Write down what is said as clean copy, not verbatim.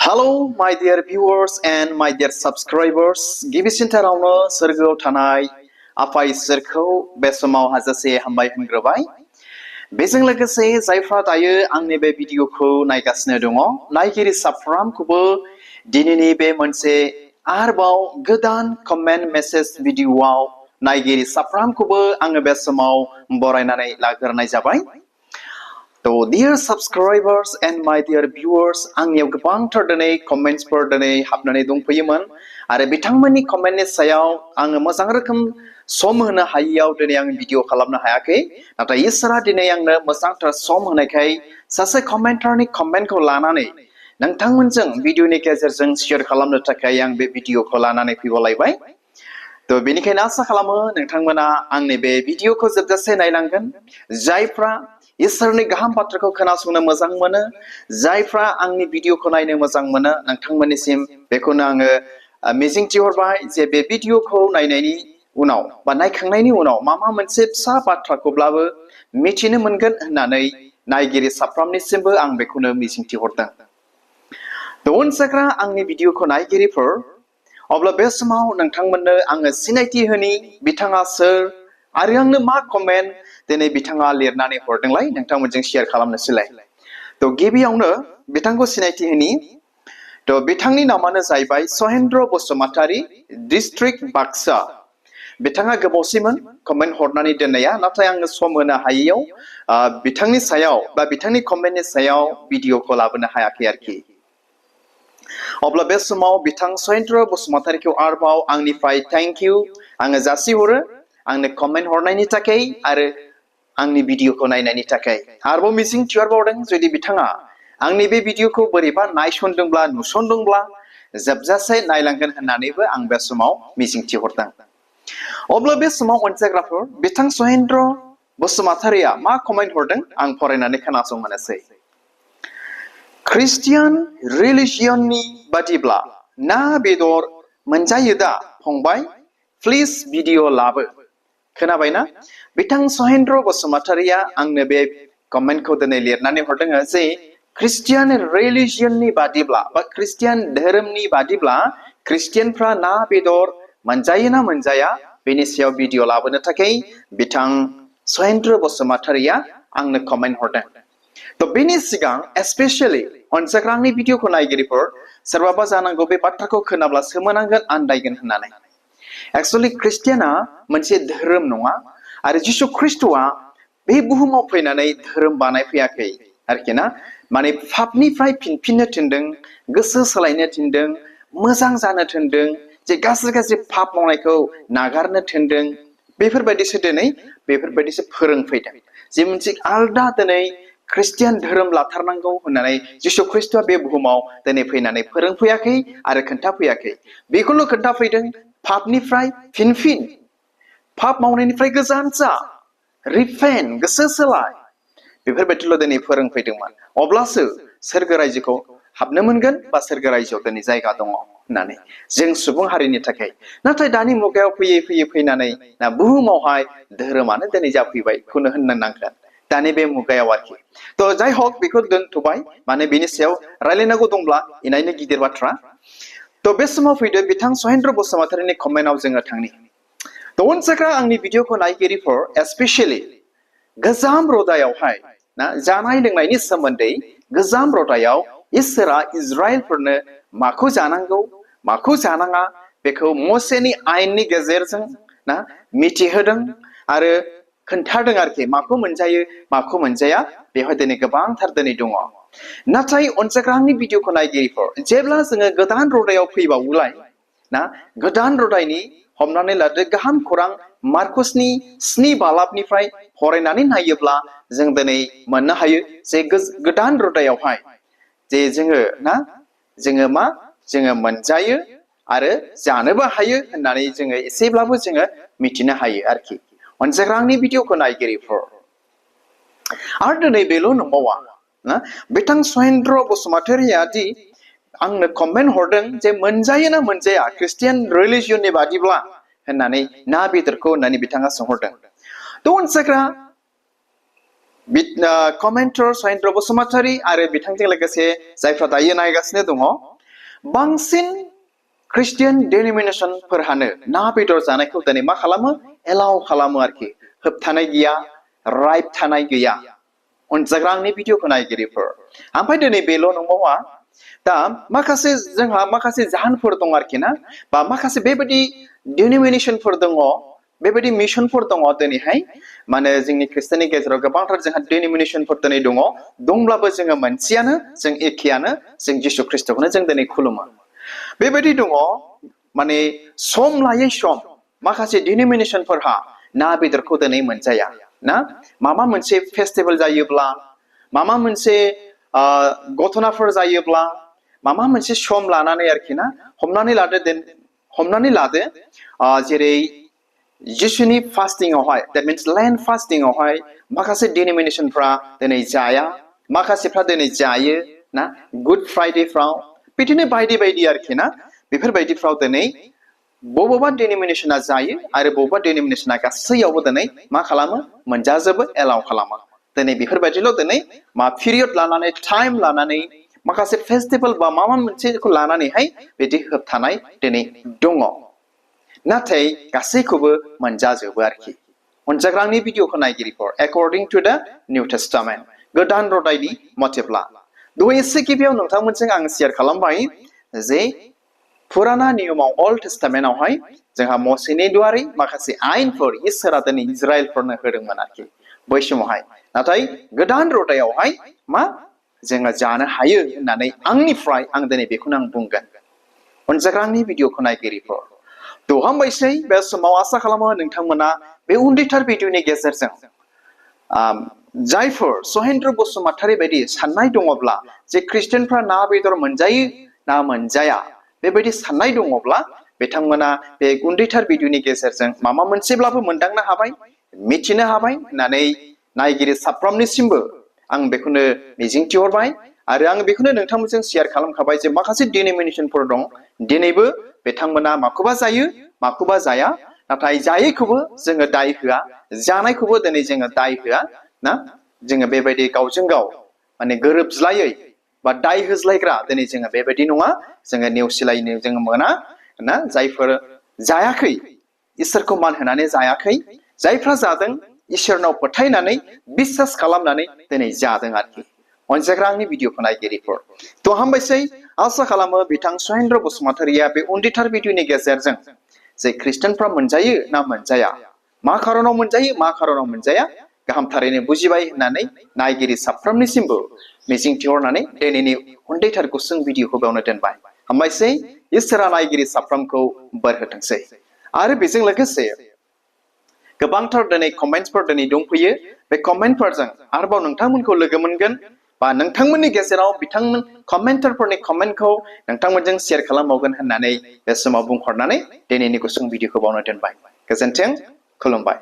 Hello, my dear viewers and my dear subscribers. गिबिसिनथारावनो सोरगोआव थानाय आफा इसोरखौ बे समाव हाजासे हामबाय होनग्रोबाय। बेजों लोगोसे जायफ्रा दायो आंनि बे भिडिअखौ नायगासिनो दङ, नायगिरि साफ्रोमखौबो दिनैनि बे मोनसे आरोबाव गोदान कमेन्ट मेसेज भिडिअआव नायगिरि साफ्रोमखौबो आङो बे समाव बरायनानै लाग्रोनाय जाबाय। So, dear subscribers and my dear viewers, आंनियाव गोबांथार दिनै कमेन्ट्सफोर दिनै हाबनानै दंफैयोमोन आरो बिथांमोननि कमेन्टनि सायाव आङो मोजां रोखोम सम होनो हायैयाव दिनै आं भिडिअ खालामनो हायाखै। नाथाय इसोरा दिनै आंनो मोजांथार सम होनायखाय सासे कमेन्टारनि कमेन्टखौ लानानै नोंथांमोनजों भिडिअनि गेजेरजों शेयार खालामनो थाखाय आं बे भिडिअखौ लानानै फैबावलायबाय। तो बेनिखायनो आसा खालामो नोंथांमोना आंनि बे भिडिअखौ जोबजासे नायलांगोन। जायफ्रा इसोरनि गाहाम बाथ्राखौ खोनासंनो मोजां मोनो, जायफ्रा आंनि भिडिअखौ नायनो मोजां मोनो, नोंथांमोननिसिम बेखौनो आङो मिजिंथिहरबाय जे बे भिडिअखौ नायनायनि उनाव बा नायखांनायनि उनाव माबा मोनसे फिसा बाथ्राखौब्लाबो मिथिनो मोनगोन होननानै नायगिरि साफ्रोमनिसिमबो आं बेखौनो मिजिंथिहरदों। तो उनसाग्रा आंनि भिडिअखौ नायगिरिफोर, अब्ला बे समाव नोंथांमोननो आङो सिनायथि होनि बिथाङा सोर आरो आंनो मा कमेन्ट दिनै बिथाङा लिरनानै हरदोंलाय नोंथांमोनजों शेयार खालामनोसैलाय। तो गिबियावनो बिथांखौ सिनायथि होनि। तो बिथांनि नामानो जाहैबाय सहेन्द्र बसुमतारी, डिस्ट्रिक्ट बाक्सा। बिथाङा गोबावसिमोन कमेन्ट हरनानै दोननाया, नाथाय आङो सम होनो हायैयाव बिथांनि सायाव बा बिथांनि कमेन्टनि सायाव भिडिअखौ लाबोनो हायाखै आरोखि। अब्ला बे समाव बिथां सहेन्द्र बसुमतारीखौ आरोबाव आंनिफ्राय थैंक इउ आङो जासिहरो आंनो कमेन्ट हरनायनि थाखाय आरो आंनि भिडिअखौ नायनायनि थाखाय। आरोबाव मिजिं थिहरबावदों जुदि बिथाङा आंनि बे भिडिअखौ बोरैबा नायसनदोंब्ला नुसनदोंब्ला जोबजासे नायलांगोन होननानैबो आं बे समाव मिजिं थिहरदों। अब्ला बे समाव अनसायग्राफोर, बिथां सहेन्द्र बसुमतारीया मा कमेन्ट हरदों आं फरायनानै खोनासंहोनोसै। ख्रिस्टियान रिलिजियननि बादिब्ला ना बेदर मोनजायो दा फंबाय? प्लिज भिडिअ लाबो। खोनाबायना? बिथां सहेन्द्र बसुमतारीया आंनो बे कमेन्टखौ दिनै लिरनानै हरदों जे ख्रिस्टियान रिलिजियननि बादिब्ला बा ख्रिस्टियान धोरोमनि बादिब्ला ख्रिस्टियानफ्रा ना बेदर मोनजायो ना मोनजाया बेनि सायाव भिडिअ लाबोनो थाखाय बिथां सहेन्द्र बसुमतारीया आंनो कमेन्ट हरदों। तो बेनि सिगां स्पेशली अनसाग्रा आंनि भिडिअखौ नायगिरिफोर सोरबाबा जानांगौ बे बाथ्राखौ खोनाब्ला सोमोनांगोन आन्दायगोन होननानै। एक्चुअली ख्रिस्टियाना मोनसे धोरोम नङा आरो जिसु ख्रिस्ट'आ बे बुहुमाव फैनानै धोरोम बानायफैयाखै आरोखि ना। माने पापनिफ्राय फिनफिननो थिनदों, गोसो सोलायनो थिनदों, मोजां जानो थिनदों, जे गाज्रि गाज्रि पाप मावनायखौ नागारनो थिनदों। बेफोरबायदिसो दिनै बेफोरबायदिसो फोरोंफैदों जे मोनसे आलदा दिनै ख्रिस्टियान धोरोम लाथारनांगौ होननानै जिसु ख्रिस्ट'आ बे बुहुमाव दिनै फैनानै फोरोंफैयाखै आरो खोन्थाफैयाखै। बेखौल' खोन्थाफैदों पापनिफ्राय फिनफिन, पाप मावनायनिफ्राय गोजान जा, रिपेन्ट, गोसो सोलाय, बेफोरबायदिल' दिनै फोरोंफैदोंमोन। अब्लासो सोरगो रायजोखौ हाबनो मोनगोन बा सोरगो रायजोआव दिनै जायगा दङ होननानै जों सुबुं हारिनि थाखाय। नाथाय दानि मुगायाव फैयै फैयै फैनानै ना बुहुमावहाय धोरोमानो दिनै जाफैबायखौनो होननो नांगोन दानि बे मुगायाव आरोखि। तो जाय हक बेखौ दोनथ'बाय, माने बेनि सायाव रायलायनांगौ दंब्ला इनायनो गिदिर बाथ्रा। तो बे समाव फैदो बिथां सहेन्द्र बसुमतारीनि कमेन्टआव जोङो थांनि। तो अनसाग्रा आंनि भिडिअखौ नायगिरिफोर स्पेशली गोजाम रदायावहाय ना जानाय लोंनायनि सोमोन्दै गोजाम रदायाव इसोरा इजराइलफोरनो माखौ जानांगौ माखौ जानाङा बेखौ मोसेनि आयेननि गेजेरजों ना मिथिहोदों आरो खोन्थादों आरोखि। माखौ मोनजायो माखौ मोनजाया बेवहाय दिनै गोबांथार दिनै दङ। नाथाय अनसाग्रा आंनि भिडिअखौ नायगिरिफोर जेब्ला जोङो गोदान रदायाव फैबावोलाय ना, गोदान रदायनि हमनानै लादो गाहाम खौरां मार्कुसनि 7 बालाबनिफ्राय फरायनानै नायोब्ला जों दिनै मोननो हायो जे गोदान रदायावहाय जे जोङो ना जोङो मोनजायो आरो जानोबो हायो होननानै जोङो एसेब्लाबो जोङो मिथिनो हायो आरोखि। अनसाग्रा आंनि भिडिअखौ नायगिरिफोर आरो दिनै बेल' नंबावा ना, बिथां सहेन्द्र बसुमतारीया दि आंनो कमेन्ट हरदों जे मोनजायो ना मोनजाया ख्रिस्टियान रिलिजियननि बादिब्ला होननानै ना बेदरखौ होननानै बिथाङा सोंहरदों। तो अनसाग्रा कमेन्टर सहेन्द्र बसुमतारी आरो बिथांजों लोगोसे जायफ्रा दायो नायगासिनो दङ बांसिन ख्रिस्टियान डिनोमिनेसनफोरहानो ना बेदर जानायखौ दिनै मा खालामो एलाउ खालामो आरोखि होबथानाय गैया राइट थानाय गैया अनजाग्रा आंनि भिडिअखौ नायगिरिफोर ओमफ्राय दिनै बेल' नंबावा दा माखासे जोंहा माखासे जाहोनफोर दं आरोखि ना बा माखासे बेबायदि डिनोमिनेसनफोर दङ बेबायदि मिशनफोर दङ दिनैहाय माने जोंनि ख्रिस्टियाननि गेजेराव गोबांथार जोंहा डिनोमिनेसनफोर दिनै दङ दंब्लाबो जोङो मोनसेयानो जों एखेयानो जों जिसु ख्रिस्टखौनो जों दिनै खुलुमो बेबायदि दङ माने सम लायै सम माखासे डिनोमिनेसनफोरहा ना बेदरखौ दिनै मोनजाया ना माबा मोनसे फेस्टिभेल जायोब्ला माबा मोनसे घटनाफोर जायोब्ला माबा मोनसे सम लानानै आरोखि ना हमनानै लादो जेरै जिसुनि फास्टिंआवहाय that means land फास्टिंआवहाय माखासे डिनोमिनेसनफ्रा दिनै जाया माखासेफ्रा दिनै जायो ना गुड फ्राइडेफ्राव बिदिनो बायदि बायदि आरोखि ना बेफोरबायदिफ्राव दिनै बबेबा डिनोमिनेसना जायो आरो बबेबा डिनोमिनेसना गासैयावबो दिनै मा खालामो मोनजाजोबो एलाउ खालामो दिनै बेफोरबायदिल' दिनै मा पिरियड लानानै टाइम लानानै माखासे फेस्टिभेल बा माबा मोनसेखौ लानानैहाय बिदि होबथानाय दिनै दङ नाथाय गासैखौबो मोनजाजोबो आरोखि अनजाग्रा आंनि भिडिअखौ नायगिरिफोर according to the New Testament गोदान रादायनि मथेब्ला दहाय एसे गिबियाव नोंथांमोनजों आं शेयार खालामबाय जे पुराना नियमाव अल्ड टेस्टामेन्टआवहाय जोंहा मसेनि द्वारै माखासे आयेनफोर इसोरा दिनै इजराइलफोरनो होदोंमोन आरोखि बै समावहाय नाथाय गोदान रादायावहाय मा जोङो जानो हायो होननानै आंनिफ्राय आं दिनै बेखौनो आं बुंगोन अनजाग्रा आंनि भिडिअखौ नायगिरिफोर थ' हामबायसै बे समाव आसा खालामो नोंथांमोना बे उन्दैथार भिडिअनि गेजेरजों जायफोर सहेन्द्र बसुमतारी बायदि साननाय दङब्ला जे ख्रिस्टियानफ्रा ना बेदर मोनजायो ना मोनजाया बेबायदि साननाय दङब्ला बिथांमोना बे उन्दैथार भिडिअनि गेजेरजों माबा मोनसेब्लाबो मोनदांनो हाबाय मिथिनो हाबाय होननानै नायगिरि साफ्रोमनिसिमबो आं बेखौनो मिजिंथिहरबाय आरो आं बेखौनो नोंथांमोनजों शेयार खालामखाबाय जे माखासे डिनोमिनेसनफोर दं दिनैबो बिथांमोना माखौबा जायो माखौबा जाया नाथाय जायैखौबो जोङो दाय होआ जानायखौबो दिनै जोङो दाय होआ ना जोङो बेबायदि गावजों गाव माने गोरोबज्लायै बा दाय होज्लायग्रा दिनै जोङो बेबायदि नङा जोङो नेवसिलायनो जोङो मोना ना जायफोर जायाखै इसोरखौ मान होनानै जायाखै जायफ्रा जादों इसोरनाव फोथायनानै बिसास खालामनानै दिनै जादों आरोखि अनजाग्रा आंनि भिडिअखौ नायगिरिफोर थ' हामबायसै आसा खालामो बिथां सहेन्द्र बसुमतारीया बे उन्दैथार भिडिअनि गेजेरजों जे ख्रिस्टियानफ्रा मोनजायो ना मोनजाया मा खारनाव मोनजायो मा खारनाव मोनजाया गाहामथारैनो बुजिबाय होननानै नायगिरि साफ्रोमनिसिमबो मिजिंथिहरनानै दिनैनि उन्दैथार गुसुं भिडिअखौ बेयावनो दोनबाय हामबायसै इसोरा नायगिरि साफ्रोमखौ बोर होथोंसै आरो बेजों लोगोसे गोबांथार दिनै कमेन्ट्सफोर दिनै दंफैयो बे कमेन्टफोरजों आरोबाव नोंथांमोनखौ लोगो मोनगोन बा नोंथांमोननि गेजेराव बिथांमोन कमेन्टारफोरनि कमेन्टखौ नोंथांमोनजों शेयार खालामबावगोन होननानै बे समाव बुंहरनानै दिनैनि गुसुं भिडिअखौ बावनो दोनबाय गोजोन्थों खुलुमबाय